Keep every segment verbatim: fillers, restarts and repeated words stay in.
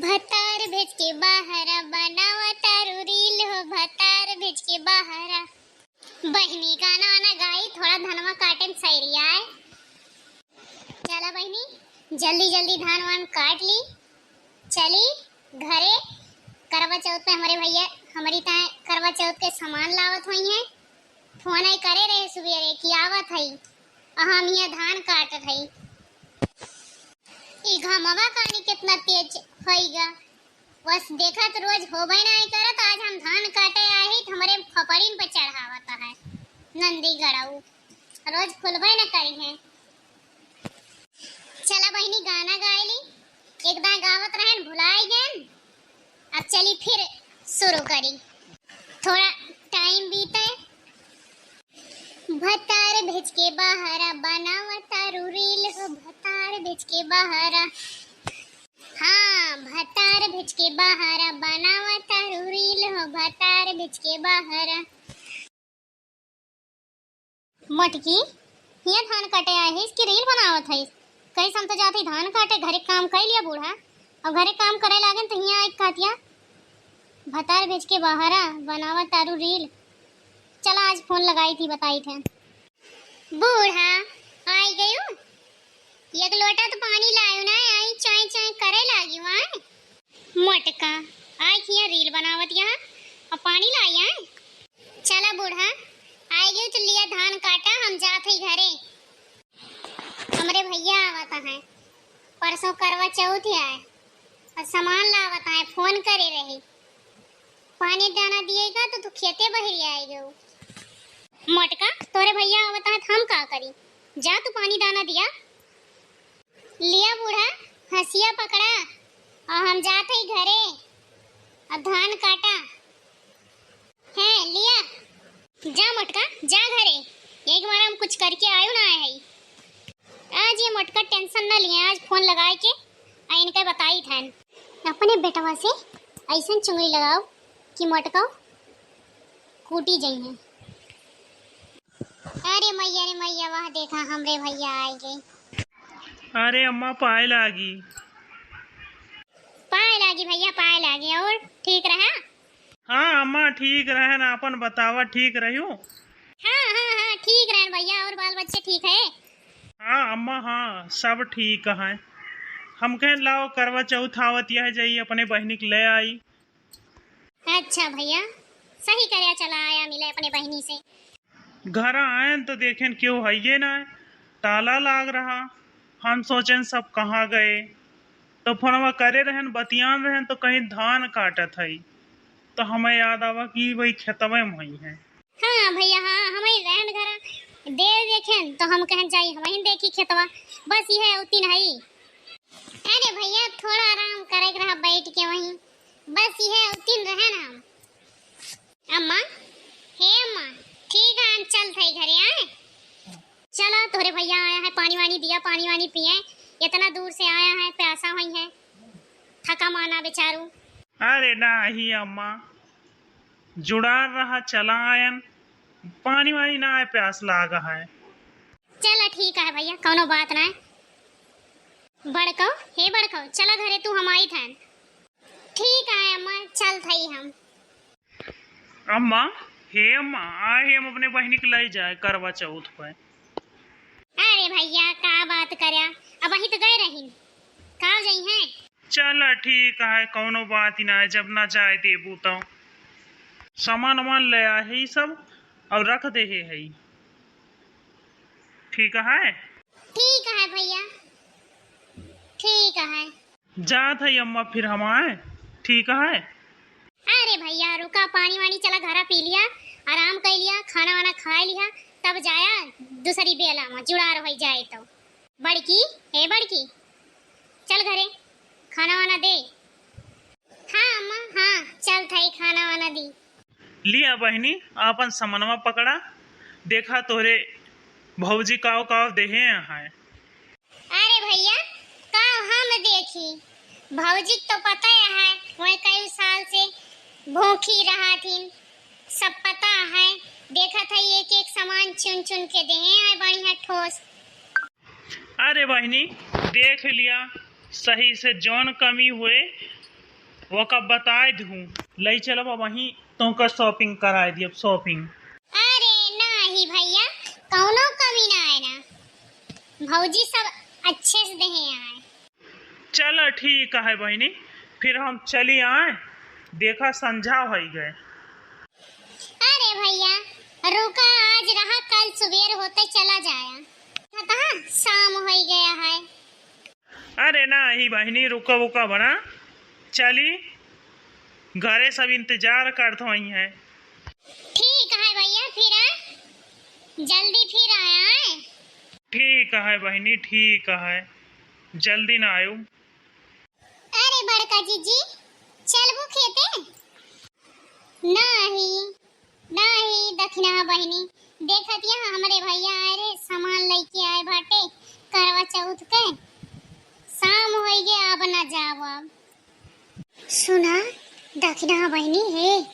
भतार भेज के बहरा बनावा तारू रील हो, भतार भेज के बहरा। बहिनी गाना वाना गाई, थोड़ा धनवा काटे में सैरिया है। चला बहिनी, जल्दी जल्दी धान वान काट ली, चली घरे। करवा चौथ पे हमरे भैया हमरी ताए करवा चौथ के सामान लावत होइहैं। फोन आई करे रहे सुबेरे कि आवत हई, आ हम हियाँ धान काटत हई। ई घमवा कानी कितना तेज होइगा, बस देखत रोज होबे नाहीं करत। आज हम धान काटे आई त हमरे फपड़िन पे चढ़ावत है नंदी गड़ऊ, रोज खुलबे न करिहैं। चला बहिनी गाना गाए ली, एक दाएं गावत रहन भुलाई गएन। अब चली फिर शुरू करी, थोड़ा टाइम बीते। भतार भेज के बहरा बनावा तारू रील हो, भतार भेज के बहरा। हाँ, भतार भेज के बहरा बनावा तारू रील हो, भतार भेज के बहरा। मोटकी, हियाँ धान काटे आए हइस कि रील बनावत हइस? कइस हम तो जात हई धान काटे, घरे काम कइ लिया बूढ़ा। अब घरे काम करे लागेन तो हियाँ आइके कहतिया, "भतार भेज के बहरा बनावा तारू रील।" चला आज फोन लगाई थी, बताई थे। बूढ़ा, आई गयू? एक लोटा तो पानी लायू ना, आई चाय चाय करे लागी वाय। मोटका, आइ हियाँ रील बनावत यहाँ, अब पानी लाई आए। चला बूढ़ा, आइ गई तो लिया धान काटा, हम जात हई घरे। हमरे भैया आवत हैं, परसों करवा चौथ आए, और सामान लावत हैं, फोन करे रही। पानी दाना दिएगा तो तू खेते बहरी आइ गयो। मोटका, तोरे भैया आवत हैं, हम का करी? जा तू पानी दाना दिया। लिया बूढ़ा, हंसिया पकड़ा और हम जात हई घरे, अब धान काटा। हैं, लिया। जा मोटका, जा घरे, एक बार हम कुछ करके आयो ना आए हई। आज ये मोटका टेंशन ना लिए, आज फोन लगाए के आ इनके बताई थन। अपने बेटवा से ऐसन चुंगली लगाओ कि मोटका कूटी जइहें। अरे मैया रे मैया, वाह देखा हमरे भैया आइ गए। अरे अम्मा पाए लागी। पाए लागी भैया, पाए लागी। और ठीक रहा? हाँ अम्मा ठीक रहन, आपन बतावा ठीक रह्यू? हाँ हाँ हाँ ठीक रहन भैया, और बाल बच्चे ठीक है? हाँ अम्मा हाँ सब ठीक है। हम कहें लाओ करवा चौथ आवत यह जाई अपने बहिनी के ले आई। अच्छा भैया, सही करया, चला आया मिले अपने बहिनी से। घर आयन तो देखेन केहू हइये ना, ताला लाग रहा। हम सोचेन सब कहाँ गए, तो फोनवा करे रहन, बतियान रहन तो कहीं धान काटत हई, तो हमें याद आवा कि वही खेतवे में हई है। हाँ भैया, हाँ, हमें रहन घर देर देखेन तो हम कहन जाई वहीं देखी खेतवा, बस यह उतिन हई। अरे भैया, थोड़ा आराम करे के रहा बैठ के वहीं, बस यह उतिन रहे ना हम। अम्मा, हे अम्मा, ठीक है, हम चलत हई घरे आए। चला, तोहरे भैया आया है, पानी वानी दिया, पानी वानी पिए, इतना दूर से आया है, प्यासा हुई है, थका माना बेचारू। अरे नाही अम्मा, जुड़ार रहा, चला आयन, पानी वानी ना आए, प्यास लागा है। चला ठीक है भैया, कौनो बात ना है। बड़कौ, हे बड़कौ, चला घरे तू, हम आइत हन। ठीक है अम्मा, चलत हई हम। अम्मा, हे अम्मा, आए हम अपने बहिनी के ले जाए करवा चौथ पे। अरे भैया, का बात करया, अब वहीं तो गए रही, का जइहें? चला ठीक है, कौनो बात ही ना है, जब ना जाए देबू तो। सामान वामान ले आए है सब और रख दे है, ठीक है? ठीक है भैया, ठीक है। जात है अम्मा, फिर हम आए, ठीक है? अरे भैया रुका, पानी वानी चला घरा पी लिया, आराम कर लिया, खाना वाना खा लिया, तब जाया दूसरी बेला में जुड़ार हो जाए तो। बड़की, हे बड़की, चल घरे, खाना वाना दे। हाँ अम्मा, हाँ, चलत हई, खाना वाना दी। लिया बहिनी, आपन समनवा पकड़ा, देखा तोहरे भौजी काव काव देहे हैं। अरे भैया, का हम देखी, भौजी के तो पता है, वह कई साल से भूखी रहा थी, सब पता है। देखत है एक एक सामान चुन चुन के देहे हैं, बढ़िया ठोस। अरे बहिनी, देख लिया सही से, जौन कमी हुए ओका बताए दूँ, लई चलब अब वहीं तोहका shopping कराए दियब, shopping। अरे नाही भैया, कौनो कमी ना है ना, भौजी सब अच्छे से देहे आए। चला ठीक है बहिनी, फिर हम चली आए, देखा संझा होई गए। अरे भैया रुका, आज रहा, कल सुबेर होते चला जाया, पता है शाम होई गया है। अरे नाही बहिनी, रुका उका बना, चली, घरे सब इंतजार करत होई हैं। ठीक है भैया, फिर आ, जल्दी फिर आया है। ठीक है बहिनी, ठीक है, जल्दी ना आयो। अरे बड़का जीजी, चलबू खेते? नाही, नाही दखिनहा बहिनी, देखत यहाँ हमरे भैया आए रे, सामान लइके आए बाटे करवा चौथ के, शाम होई गे, अब ना जाब अब। सुना दखिनहा बहिनी, हे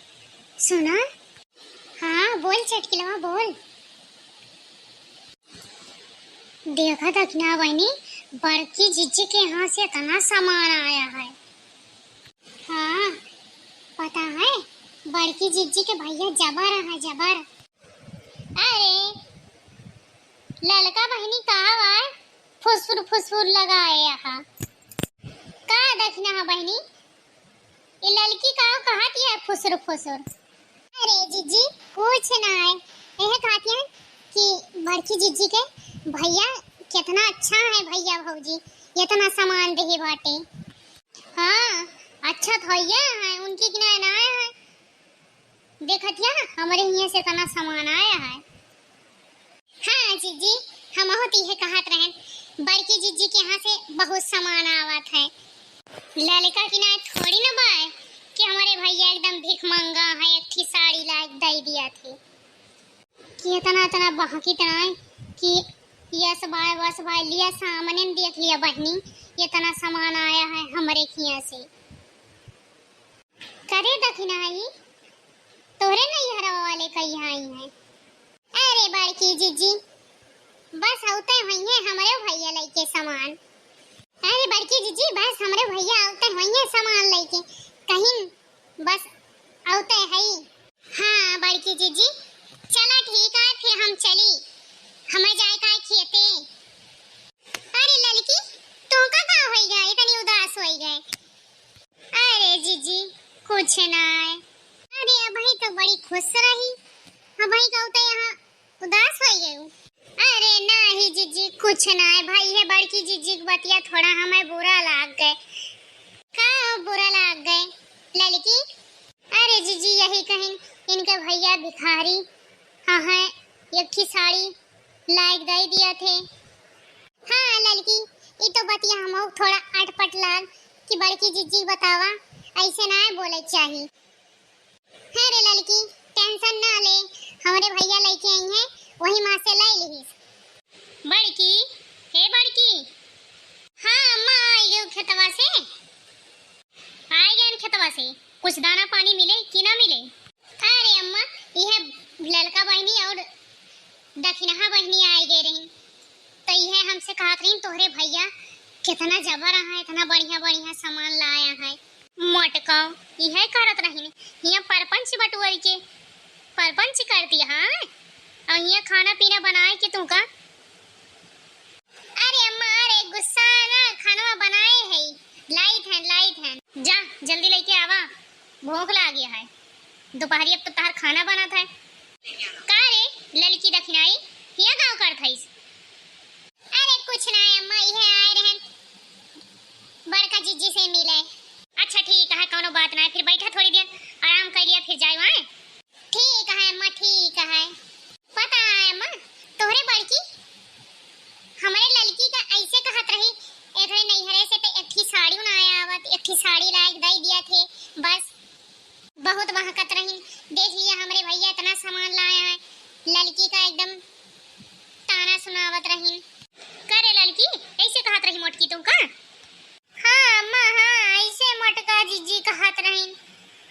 सुना, हाँ बोल चटकिलवा बोल। देखा दखिनहा बहिनी, बड़की जीजी के यहाँ से इतना सामान आया है। हाँ, पता है, बड़की जीजी के भैया जबर है, जबर। अरे, ललका बहिनी कहाँ बा? फुसफुर फुसफुर लगाए यहाँ। का दखिनहा बहिनी? ये ललकी का कहत है फुसुर फुसुर? अरे जीजी, कुछ ना है, यह कहत है कि बड़की जीजी के भैया कितना अच्छा है, भैया भौजी इतना सामान देहे बाटे। हाँ, अच्छा तो है, उनकी किनारे ना आया है। देखत या, हमरे हियाँ से इतना सामान आया है। हाँ जीजी, हमहू तो इहे कहत रहन, बड़की जीजी के यहाँ से बहुत सामान आवत है। ललका की ना थोड़ी ना बा कि हमरे भैया एकदम भीख मंगा है, एक ठी साड़ी लाइके दे दिया थे। कि इतना, इतना बहकी तना है कि यस भाई, वस भाई, लिया सामने न देख लिया बहिनी, इतना सामान आया है हमरे हियाँ से। करे दखिनहा, तोहरे नैहरवा वाले कही आई हैं? अरे बड़की जीजी, बस औते होइहैं हमरे भैया लइके सामान। अरे बड़की जीजी, बस हमरे भैया औते होइहैं सामान लइके, कहीं बस औते हई। हाँ बड़की जीजी, चला ठीक है, फिर हम चली, हमें जाए का है खेते। अरे ललकी, तोहका का होई गए, इतनी उदास होई गए? अरे जीजी, कुछ ना है। अरे अबही तो बड़ी खुश रही, अबही कहू तो यहाँ उदास हो गई। अरे नाही जीजी, कुछ ना है भाई, ये बड़की जीजी के बतिया थोड़ा हमें बुरा लाग गए। का बुरा लाग गए ललकी? अरे जीजी, यही कहीं इनके भैया भिखारी, हाँ है, एक ही साड़ी लाइके दे दिया थे। हाँ ललकी, ई तो बतिया हमहू थोड़ा अटपट लाग कि बड़की जीजी बतावा, ऐसे ना बोले चाही। हे रे ललकी, tension ना ले, हमरे भैया लइके आई हैं, वही माँ से ले लिहिस। बड़की, हे बड़की। हाँ अम्मा, आई गयो खेतवा से। आई गए खेतवा से, कुछ दाना पानी मिले कि ना मिले? अरे अम्मा, यह ललका बहिनी और दखिनहा बहिनी आए गए रही, तो यह हमसे कहत रही, "तोहरे भैया कितना जबर है, इतना बढ़िया बढ़िया सामान लाया है।" मोटका यह करत रही, यहाँ परपंच बटुअर के परपंच कर दिया है, और यहाँ खाना पीना बनाए के तुमका। अरे अम्मा, अरे गुस्सा ना, खाना बनाए है, लाइत है, लाइत है। जा, जल्दी लेके आवा, भूख लाग गया है। दोपहरी अब तो तहार खाना बनत है। का रे ललकी दखिनाई, हिया गाँव करत हईस? अरे कुछ ना है अम्मा, इहे आए रहन बड़का जीजी से मिले। अच्छा ठीक है, कौनो बात ना है, फिर बैठा थोड़ी देर आराम कर लिया, फिर जाए वहाँ। ठीक है अम्मा, ठीक है। पता है अम्मा, तोहरे बड़की हमरे ललकी का ऐसे कहत रही, एकरे नैहरे से तो एक ठी साड़ी ना आया आवत, एक ठी साड़ी लाइके दे दिया थे, बस बहुत बहकत रहिन। देख लिया हमरे भैया इतना सामान लाया है, ललकी का एकदम ताना सुनावत रहिन। करे ललकी, ऐसे कहत रही मोटकी तुमका? हाँ अम्मा, हाँ, ऐसे मोटका जीजी कहत रहिन,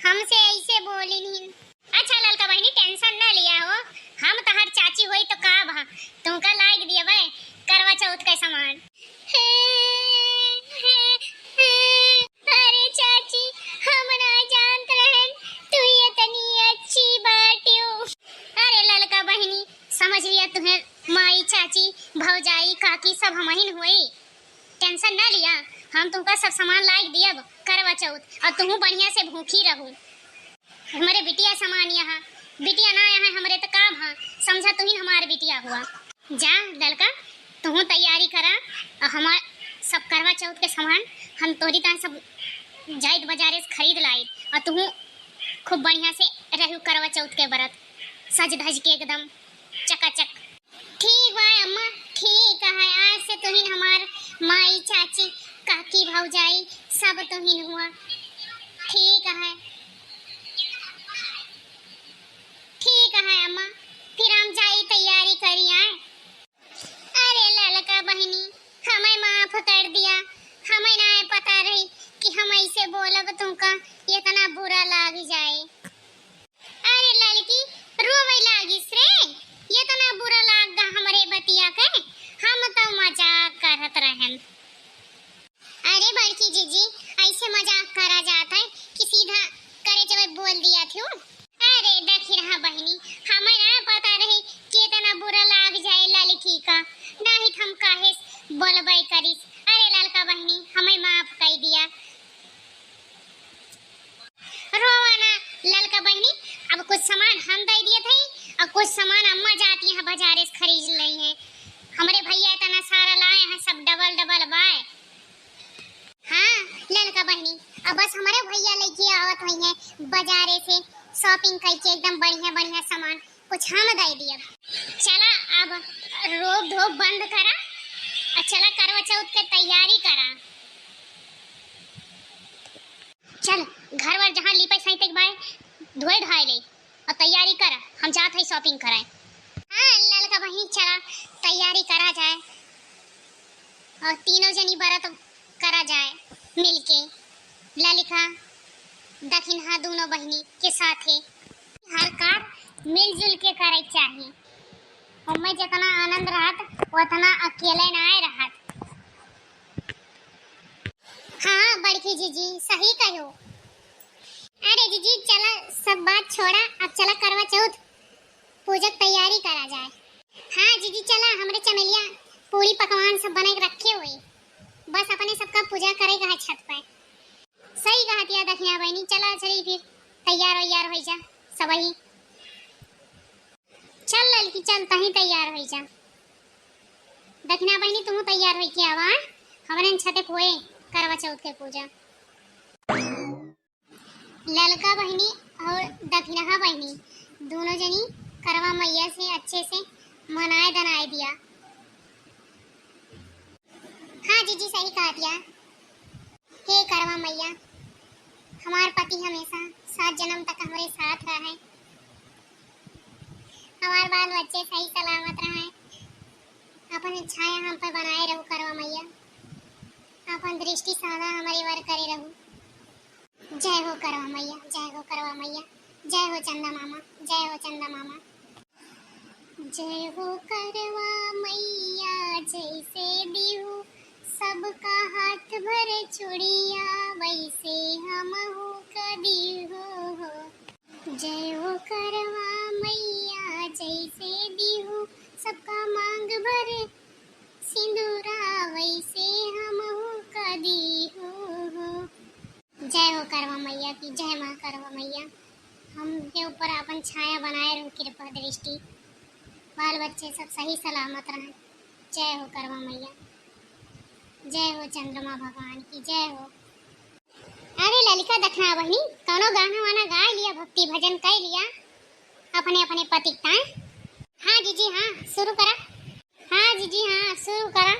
हमसे ऐसे बोलिन हिन। अच्छा ललका बहिनी, tension ना लिया हो, हम तहार चाची होई तो का भा, तुमका लाइके दियबे करवा चौथ का सामान। अरे चाची, हम टेंशन ना लिया, हम तुमका सब सामान लाइक दियब करवा चौथ, और तुहू बढ़िया से भूखी रहू। हमरे बिटिया समान यहाँ, बिटिया ना यहाँ हमरे त का भा, समझा तुहिन हमार बिटिया हुआ। जा ललका, तुहू तैयारी करा, और हमार सब करवा चौथ के सामान हम तोहरी तान सब जाइत बाजारे से खरीद लाई, और तुहू खूब बढ़िया से रहू करवा चौथ के बरत, सज धज के एकदम चकाचक। ठीक बा अम्मा, ठीक है। आज से तुहिन हमार माई, चाची, काकी, भौजाई सब तुहिन हुआ। ठीक है, ठीक है अम्मा, फिर हम जाई तैयारी करी आए। अरे ललका बहिनी, हमें माफ कर दिया, हमें ना पता रही कि हम ऐसे बोलब तुमका इतना बुरा लाग जाए। अरे ललकी, रोवे लागिस रे, इतना बुरा लाग गा हमरे बतिया के, हम तो मजाक करत रहन। अरे बड़की जीजी, ऐसे मजाक करा जात है कि सीधा करे जब बोल दिया थी। अरे देखी रहा बहिनी, हमें ना पता रहे कि इतना बुरा लाग जाए ललकी का, नहीं तो हम काहे बोलबे करिस। अरे ललका बहिनी, हमें माफ कर दिया। रोवा ना ललका बहिनी, अब कुछ सामान हम दे दिए थे और कुछ सामान अम्मा जाती हैं बाजारे से खरीद ली हैं। हमरे भैया इतना सारा लाए हैं, सब डबल डबल बाय। हाँ ललका बहिनी, अब बस हमरे भैया लेके आवत हुई हैं बाजारे से shopping करके एकदम बढ़िया बढ़िया सामान कुछ हम दे दिए। चला अब रोब धोब बंद करा और चला करवा चौथ के तैयारी करा। चल, घर वर जहाँ लीपे सैंते के बाय, धोए धाए ले और तैयारी कर, हम जात है shopping कराए। हाँ ललका बहिनी, चला तैयारी करा जाए और तीनों जनी बरत करा जाए मिलके। ललिका दखिनहा दोनों बहिनी के साथे हर कार मिलजुल के करे के चाही। ओमे जितना आनंद रहत, उतना अकेले ना रहत। हाँ बड़की जीजी, सही कहो। अरे जीजी, चला सब बात छोड़ा, अब चला करवा चौथ पूजा के तैयारी करा जाए। हाँ जीजी, चला, हमरे चमेलिया पूरी पकवान सब बना के रखे हुए, बस अपने सबका पूजा करे का है छत पे। सही कहत या दखिना बहिनी, चला चली फिर तैयार वैयार हो जा सबही। चल ललकी, चल तही तैयार हो जा। दखिना बहिनी, तुम तैयार हो के आवा, हमरे छते होए करवा चौथ के पूजा। ललका बहिनी और दखिनहा बहिनी दोनों जनी करवा मैया से अच्छे से मनाए दनाए दिया। हाँ जीजी, सही कहा दिया। हे करवा मैया, हमार पति हमेशा सात जन्म तक हमरे साथ रहे, हमार बाल बच्चे सही सलामत रहे, अपन छाया हम पे बनाए रहू करवा मैया, अपन दृष्टि सदा हमरे वर करे रहू। जय हो करवा मैया, जय हो करवा मैया, जय हो चंदा मामा, जय हो चंदा मामा। जय हो करवा मैया, जैसे दिहू सबका हाथ भर चूड़िया, वैसे हमहू का दिहू हो। जय हो करवा मैया, जैसे दिहू सबका मांग भर सिंदूरा, वैसे हमहू का दिहू हो। जय हो करवा मैया की, जय माँ करवा मैया। हमके ऊपर आपन छाया बनाए रहो, कृपा दृष्टि, बाल बच्चे सब सही सलामत रहें। जय हो करवा मैया, जय हो चंद्रमा भगवान की, जय हो। अरे ललिका दखिना बहिनी, कौनो गाना वाना गा लिया, भक्ति भजन कर लिया अपने अपने पति के ताए। हाँ जीजी हाँ, शुरू करा। हाँ जीजी हाँ, शुरू करा।